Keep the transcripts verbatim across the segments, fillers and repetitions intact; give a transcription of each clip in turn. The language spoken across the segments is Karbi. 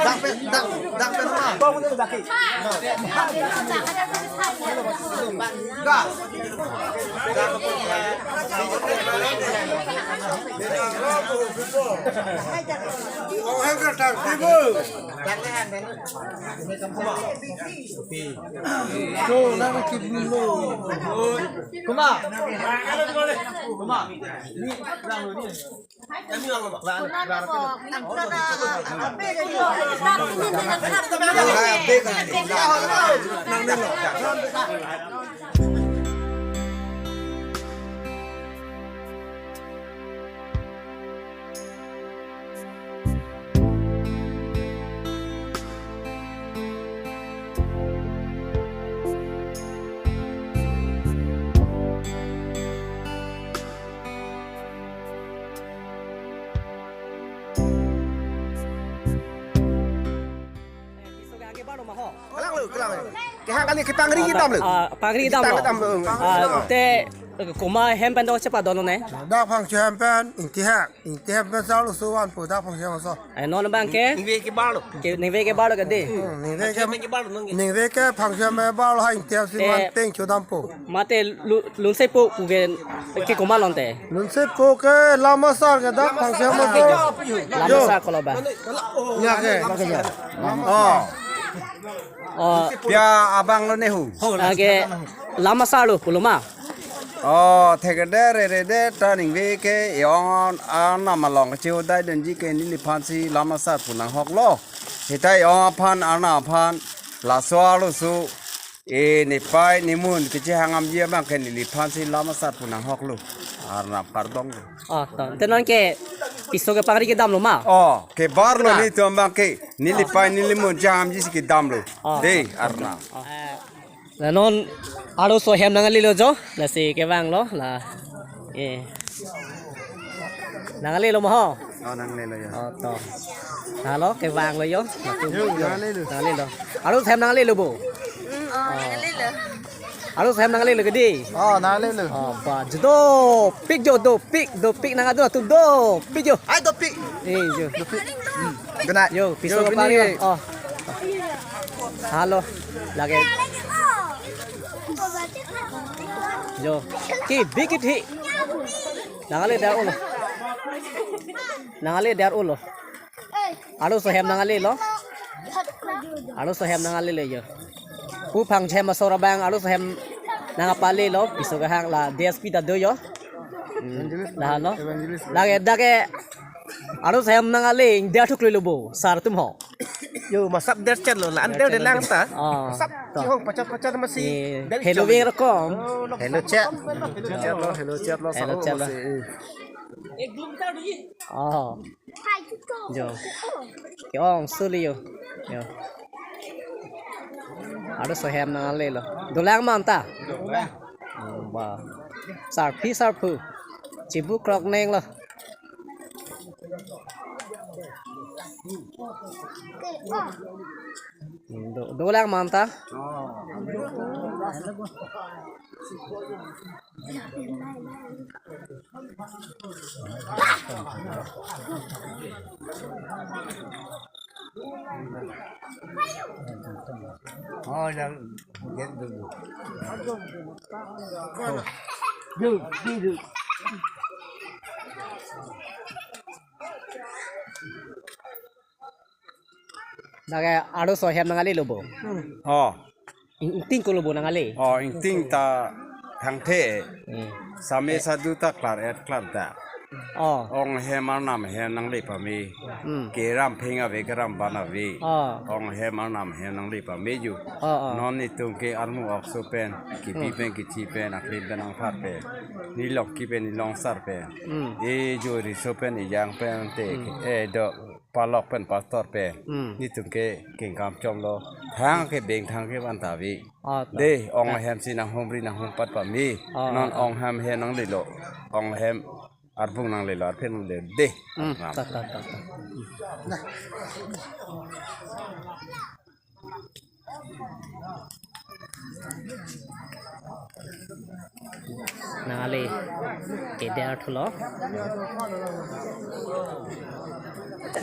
Dak pen, dak, dak pen ma. Gas. Oh, hang kertas, ibu. Kuma. Kuma. Kelang lo, kelang lo. Kehang kali kepangri kedam lo. Ah, pangri kedam lo. Kedam lo. Ah, te, eh, kuma hem pen do chepadon lo ne. Dak Phangcho hem pen, Ingti hem. Ingti hem pen sar lo suwan pu dak Phangcho hem so. Eh, non abang ke? Ningve ke bar lo. Ke, ningve ke bar lo ke dei. Hmm, ningve ke, ningve ke bar lo nang. Ningve ke Phangcho hem bar lo ha Ingti hem si, eh, manteng chodam po. Mate lu-, lunsepo pu ke, ke komat lo te? Lunsepo ke Lam Asar ke dak Phangcho hem so. Lam Asar kolo ba? Ya ke, ya ke ya. Oh. Oh. Pia abang lo ne hu. Ake Lam Asar lo pulo ma? Oh, thekre de, re re de, ta ningve ke, e-ong arnam along kachehodai dunji ke neliphan si Lam Asar pu nanghok lo. Seta e-ong aphan, arnam aphan, laso arloso, e nepei nemun kachehang damji abang ke neliphan si Lam Asar pu nanghok lo. Arnam kardom lo. Oh, to. Te non ke piso kepangri kedam lo ma? Oh, kebar lo. Na. Netum abang ke, nelipei nelimun chehang damji si kedam lo. Oh. Dei, arnam. Oh. Eh, la non arloso hem nangle lo jo, lasi kevang lo, la. Eh. Nangle lo ma ho? Oh, nangle lo ya. Oh, to. Halo, kevang lo yo. Yo, nangle lo. Nangle lo. Arloso hem nangle lo bo. Mm, oh, nangle lo. Arloso hem nangle lo ke dei. Oh, nangle lo. Oh, ba, jo dopik jo, dopik, dopik nang adu tu dopik jo. Ai dopik. Eh, jo. Dopik. Hmm. Good night. Yo, piso. Yo, kepangri. Good night. Oh. Halo. Lake. Jo. Ki bikit hi. Nangle dar ulo. Nangle dar ulo. Arloso hem nangle lo. Arloso hem nangle lo yo. Pu Phangcho hem asor abang arloso hem nangpale lo. Piso kehang la D S P ta do yo. Hmm. Evangelist, la no. Evangelist. Lake dak ke arloso hem nangle, ingder thuk lo bo. Sar atum ho. Yo, masap der chet lo, la-an der de lang ta. Oh, masap to. Chihong pachat pachat masi. Eh, dari hello chot. Veng rokom. Oh, lo hello chet. Hello chet lo, hello chet lo, hello sa-o chet lo. Masi. Oh. Jo. Ke-ong suli yo. Yo. Arloso hem nangle lo. Dolang ma anta? Dolang. Oh, ba. Sarpi sarpo. Chibu krok neng lo. Do, dolang ma anta? Oh, yang, yang dulu. Dulu, dulu. Dak ke arloso hem nangle lo bo. Oh. Ing-, ingting ko lo bo nangle. Oh, ingting ta thangthe. Hmm. Same sadu ta klar-et klar ta. Oh. Ong hem arnam hem nangle pame. Hmm. Keram pheng ave, keram ban ave. Oh. Ong hem arnam hem nangle pame jo. Oh, oh. Non netum ke armu okso pen, kipi pen, kithi pen, aklim pen, angphat pen. Nilong ki pen, nilong sar pen. Hmm. E jo riso pen, ejang pen te. Hmm. E do palok pen pastor pen. Hmm. Netum ke kengkam chom lo. Thang ke beng thang ke van ta ave. Ah, ta. Dei, ong hem si nanghumri nanghumpat pame. Ah, non ah, ah. Ong hem hem nangle lo. Ong hem arbung nangle lo, arphen nangle lo. Dei. Hmm, ta, ta, ta, ta. Nangle, keder thulo.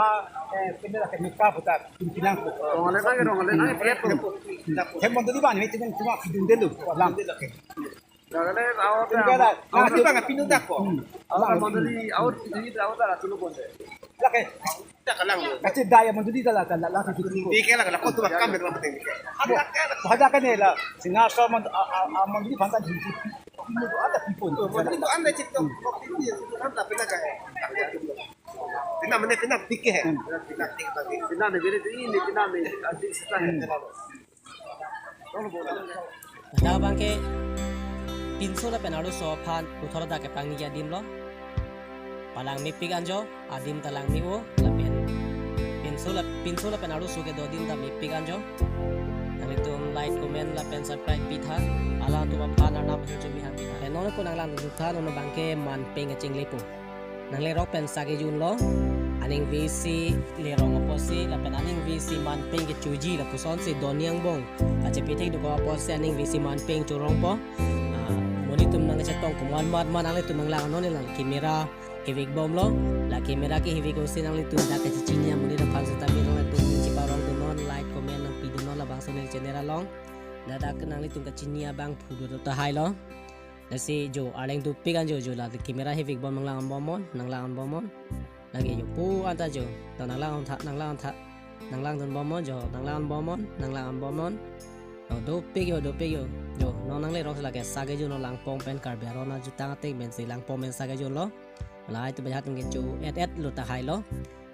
ha, eh, kene la kene ka putar, pinang ko. Rong ale nang, rong ale nang, piat ko. Hem mondoli ban, ini cuma, cuma pidun dulu, lang. Rong ale, awat, Tinggal lah, ah, itu bang, pinun dak ko. Hmm. Awat mondoli, awat, itu, itu, awat, awat, itu, awat. Lake. Kacedai mondoli dala, dala, lake itu. Di ke lake, lake, tu kam, lake, lake. Ada kan ya lah, sinasa mon-, a, a, a, mondoli bangkan di, di, di, ada pipun. Mondoli itu anda cipta, waktu itu ya, itu kan tapi nak kayak. Pina mana pina pikir, pina pikir. Pina ni beri ini, pina ni, ada sisa. Ladak abangke pinso lapen arloso aphan puthot dak kepangni adim lo. Palang mepik anjo, adim ta lang me-o, lapen pinso la, pinso lapen arloso kedo adim ta mepik anjo. Nanglitum like, comment lapen subscribe pitha. Alangtum aphan Arnam ahirjume hang pitha. Lapen non ko nanglangdun tha, non abangke manpeng kachinglepo. Nangle rok pen sa kejun lo, aning visi lerong apotsi, lapen aning visi manpeng kechoji lapusonsi doni angbong kachepethek dokok apotsi aning visi manpeng chorongpo. Ah, monit atum nangkachetong komat mat ma nanglitum nanglang non la camera hevek bom lo, la camera kehevek osi nanglitum dak kachechini amonit aphan seta mi nanglitum cheparongdun non, like, comment nangpidun non labangso ne channel along. Ladak nanglitum kachini abang phu do tahai lo. Lasi jo, arleng dopik anjo jo, la camera hevek bom nanglang bom non, nanglang bom non. Lake jo, pu anta jo, to nanglang tha, nanglang tha, nanglangdun bom non jo, nanglang bom non, nanglang bom non. To dopik jo, dopik jo, jo, non nangle rok lake sa kejun lo Langpong pen Karbi Anglong ajutang ateng pensi Langpong pen sa kejun lo. Lahai tu bajahat nge chu et et lo tahai lo.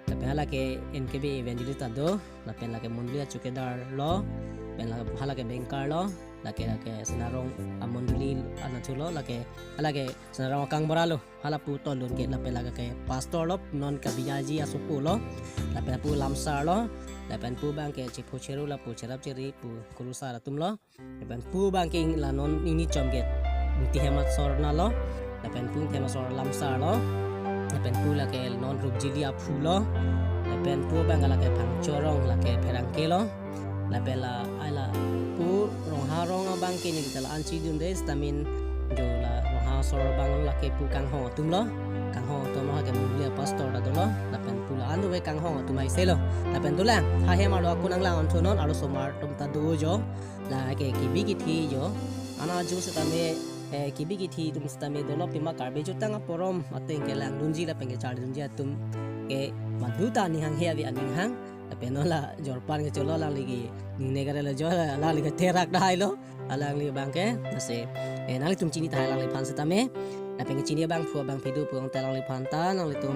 Lapen halake N K B evangelist ta do, lapen lake mondoli achowkidar lo, lapen la-, halake banker lo, lake, lake Sonarong amondoli anatthu lo, lake, halake Sonarong akangbura lo, hala pu tolun ke, lapen lake pastor lo, non Kabiyaji asopo lo, lapen pu lamsar lo, lapen pu abangke chepho cheru lapu cherap cheri pu kurusar atum lo. Lapen pu abangke la non ningni chom ke Ingti Hem asor na lo. Lapen pu Ingti Hem asor lamsar lo. Lapen pu lake non Rupjili aphu lo. Lapen pu abang lake Phangcho arong lake pherangke lo. Lapen la ai la pu Rongha arong abangke neli ta la-an chidunde seta min jo la Rongha asor abang lo lake pu Kanghong atum lo. Kanghong atum lo ke mondoli apastor ta dolo. Lapen pu la Andu ve kanghong atum ai selo. Lapen dolang, ha hem arlo ako nanglang-onthunon, arlosomar atum ta do jo. Lake kebi kethe jo. Ana jung setame, eh, kebi kethe atum setame dolo pima Karbi ajutang aporom ateng ke langdunji lapen kecharlidunji atum ke madu ta aning hanghe ave aning hang. Lapen non la jorpan kecholo alangli ke ningne kare lo jo, alangli ke therak dahai lo. Alangli abang ke, lasi, eh, nanglitum chini tahai alangliphan setame. Lapen kechini abangphu abangphi do pu-ong ta alangliphan ta, nanglitum,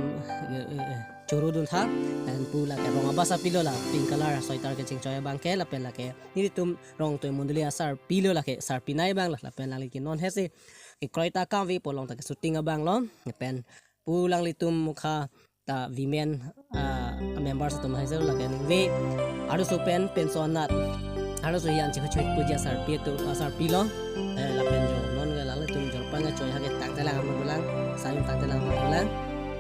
eh, eh, eh, choro dun tha. Lapen pu lake rong abasa pilo la, pink color sweater kechengchoi abang ke, lapen lake nelitum rong toi mondoli asarpi lo lake, sarpi nai abang la, lapen alangli ke non hesi kekroi ta akam ave pu along ta ke shooting abang lo, lapen pu alanglitum mukha ta women, ah, members atum hai selo lake ningve arloso pen penso anat, arloso hi an chikhu chikhu puji asarpi atum, asarpi lo, eh, lapen jo non ke alanglitum jorpan kechoi ha ke tangtelang amat dolang, sayung tangtelang amat dolang,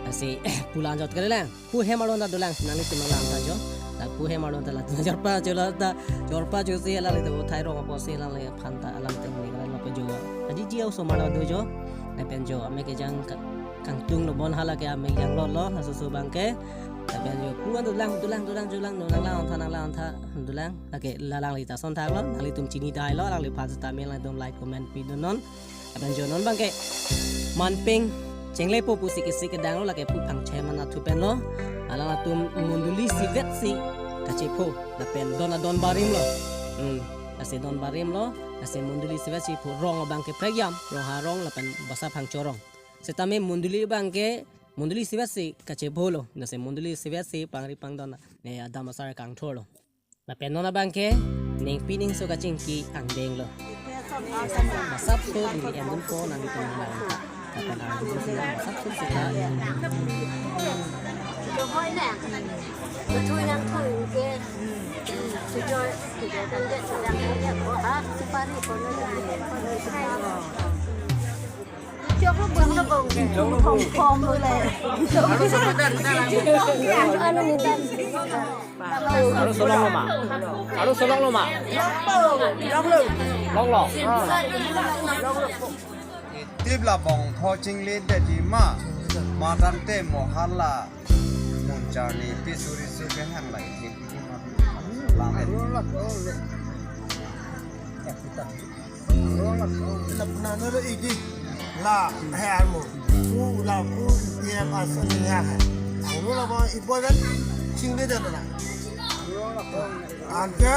lasi pu la-anjot kalilang. Pu hem arlo ta dolang, nanglitum nanglang ta jo. Ta pu hem arlo ta latum jorpa cholo ta, jorpa chosi alanglitum uthai rong apotsi alangliphan ta alam teng ni kalilang lapen jo. Ajiji osomar ta do jo. Lapen jo, amek kejang ka-, kangtung lo bon hala ke amek kejang lo lo, laso so abang ke. Lapen jo, pu an dolang, dolang, dolang, dolang, no nanglang-ontha, nanglang-ontha, dolang. Lake alangli ta asonthak lo, nanglitum chini tahai lo, alangliphan setame alangtum like, comment pidunon. Lapen jo non abang ke manpeng chenglepo pusi kesik kedang lo lake pu Phangchem anatthu pen lo. Alangtum mondoli isivet si kachepho lapen don adon barim lo. Hmm, lasi don barim lo, lasi mondoli isivet si pho rong abang ke prekjam, rong ha rong lapen basa phangcho rong. Setame mondoli abang ke mondoli isivet si kachepho lo, lasi mondoli isivet si pangri pangdon, eh, adam asar kangthor lo. Lapen non abang ke ningpi ningso kachingki angdeng lo. Masap so dili endun po nangtum nanglang ta. Lapen angdeng si masap so sita. Arloso long lo ma? Arloso long lo ma? Long lo. Tip la bong pho chingledetji ma, matangte mo hala mun charni pi suri su ke hang lai tip. Lang et. Nana lo idi la he armo. Pu la pu dia asal ni ya. Ang lo la ba ibo dan chingledet na. Ante,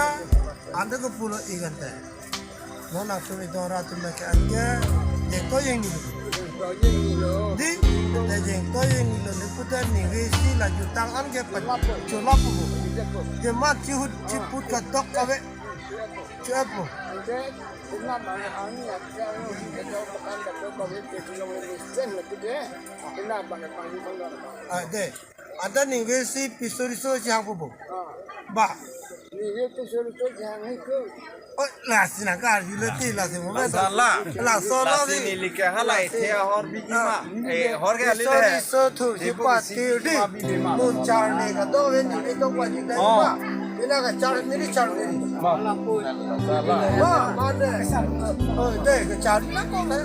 ante ke pulo igante. Nona tu idora tu meke ante, jengto jengni. Di, te jengto jengni lo ni putar ni vesi la jutang an ke pa chulap bu. Ke mat chihut chiput ka dok kave. Chuap bu. Ah, de. Ada ni vesi pisori so si hang pupu. Ba. Oh, la si na kar ju le ti la si mo. La sala. La sala si. Ni lika halai the hor bigi ma. Eh, hor ke ali le. Pisori so thu si pa ti di. Mun charni ka do ve ni to pa ji de ma. Ina ka char miri char miri. Ma. Sala. Ma, ma de. Oh, de ka char na ko le.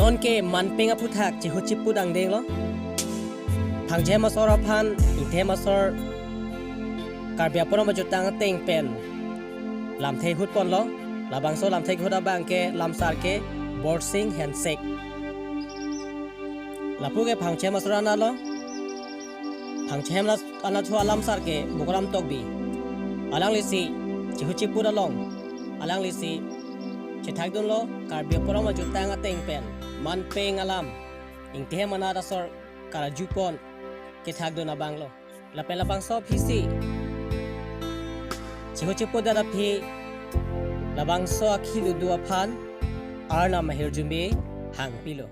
Non ke manpeng aphuthak chihut chiput angdeng lo. Phangchem asor aphan, Ingthem asor Karbi aporom ajutang ateng pen lamthe hut ponlo. Labangso lamthe hut abang ke lamsar ke Borsing Hensek. Lapu ke Phangchem asor anat lo. Phangchem la-, anatthu alamsar ke Mukaram Tokbi. Alangli si chihut chiput along, alangli si chethakdunlo Karbi aporom ajutang ateng pen manpeng alam, Ingthem anat asor karju pon kethakdun abang lo. Lapen labangso aphi si chihut chiput det aphi labangso akhi ludu aphan Arnam ahirjume hangpilo.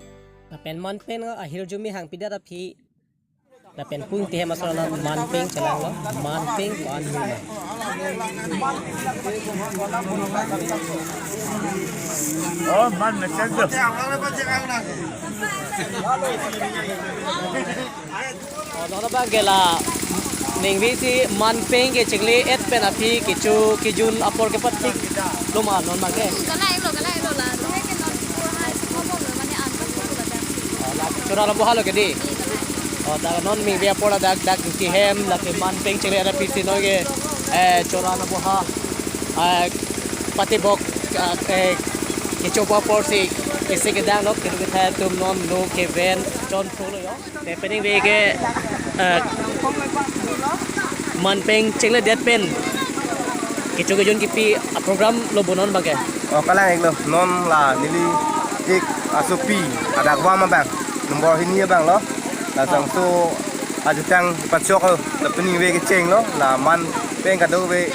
Lapen manpeng ahirjume hangpidet aphi. Lapen pu Ingtihem ason manpeng chelanglo, manpeng ko-an hima. Oh, man, messenger. Oh, non abang ke la ningve si manpeng ke chingle-et pen aphi kecho kejun apor kepathik lo ma non abang ke. Kalang lo, kalang lo la. Lo ke non pura hai semua lo mane an kan lo la. Oh, la chora lo boha lo ke di. Oh, dak non ningve apor la dak dak Ingtihem lake manpeng chingle-et aphi si non ke, eh, chora lo boha, eh, patibok, eh, eh, kecho apor si kisi kedang lo kedo kethe atum non lo keven chon pho lo yo. Te peningve ke, eh, manpeng chingledet pen kecho kejun kipi aprogram lo bo non abang ke. Oh, kalang-ik lo, non la neli ik asopi adak vam abang, nombor hini abang lo. Labangso ajutang pachok lo, la peningve kecheng lo, la manpeng kadokave,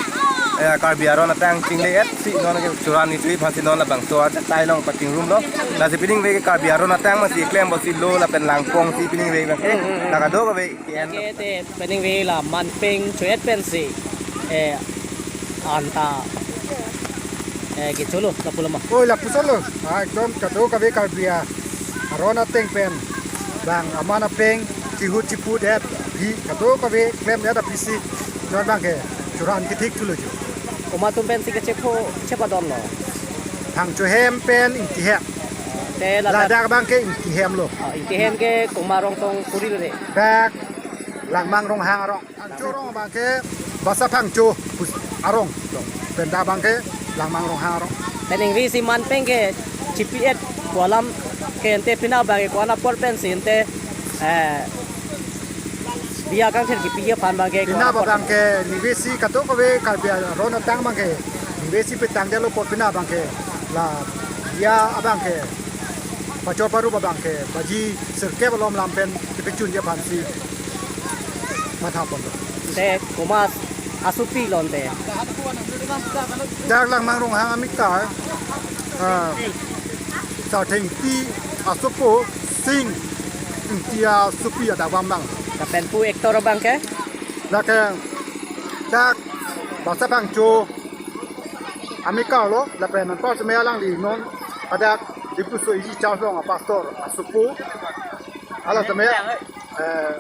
eh, Karbi aron atang chingle-et si non ke chora ni tui aphan si non labangso achatai along patingrum lo. Lasi peningve ke Karbi aron atang masi klem bo si lo lapen langpong si peningve abang ke. La kadokave ke-en lo. Ke te peningve la manpeng cho-et pensi, eh, anta, eh, kecho lo lapu lo ma. Oi, lapuson lo. Ah, ekdom kadokave Karbi aron ateng pen bang aman apeng chihut chipudet aphi kadokave klemdet aphi si non abang ke chora-an kethik thulo jo. Komat atum pensi kachepho chepadon lo? Phangcho hem pen Ingtihem. Te la dak, ladak abang ke Ingtihem lo. Ah, Ingtihem ke komat arong tong kuri lo de? Dak Langmang Ronghang arong. Phangcho arong abang ke Basa Phangcho pus arong. Pen dak abang ke Langmang Ronghang arong. Peningve si manpeng ke chipi-et pu alam ke ante penap abang ke ko-an apor pensi ante, eh, biya kangthir kipi aphan abang ke ko-an apor. Penap abang ke ningve si kadokave Karbi aron atang abang ke ningve si petang detlo apot penap abang ke la biya abang ke pachor parup abang ke baji sirkep alom lam pen kepechunji aphan si mathaponlo. Te komat asopi lo ante? Dak Langmang Ronghang amekar, ah, Sarthengpi asopo Sing Ingti asopi adak vam abang. Lapen pu actor abang ke? Lake dak Basa Phangcho amekar lo, lapen anpar seme alangli non hadak Diphu Soji Church along apastor asopo. Hala seme, eh,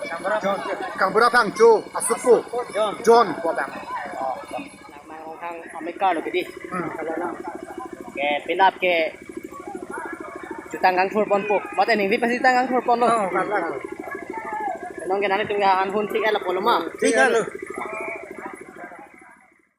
Kangbura Phangcho asopo John pu abang. Langmang Ronghang amekar lo ke di. Hmm. Ke penap ke jutang kangthur ponpo. Mate ningve pensi jutang kangthur ponlo. Oh, kalang. Non ke nanglitum ke han hun thik-et lapu lo ma. Thik-et lo.